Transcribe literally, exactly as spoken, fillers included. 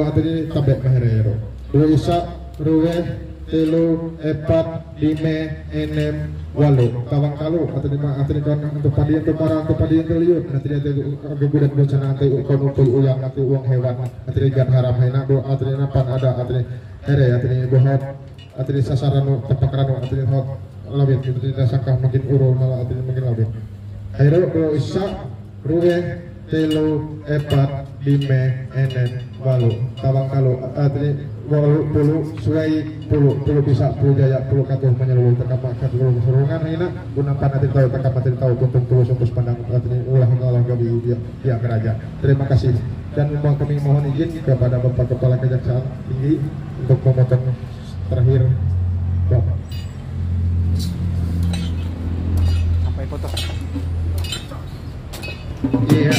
Atri tabe maherero. Ruisa, Ruve, Telu, Epat, Dime, Enem, Walu. Tawang kalu, atri ma, atri kan untuk padi, untuk para, untuk padi, untuk liut. Atri atri gugudan bencana, atri ukon upul uyang, atri uang hewan, atri gat haram hena, do atri napan ada, atri here, atri bohot, atri sasarano, tepakrano, atri hot, lawit, atri sangka makin uro, malah atri makin lawit. Hero, do isa, Ruve, Telu, Epat, Dime, Enem, Walu. Tawang kalu, atri, walu, pulu, suai, pulu, pulu bisa, pulu jaya, pulu katuh, menyelulu, takama, katuh, surungan, hina, guna pan atri tahu, takama atri tahu, tuntung, pulu, sungkus, pandang, atri, ulah, ngalah, gabi, dia, dia, keraja. Terima kasih. Dan mau kami mohon izin kepada Bapak Kepala Kejaksaan Tinggi untuk memotong terakhir, Bapak. Sampai foto. Iya.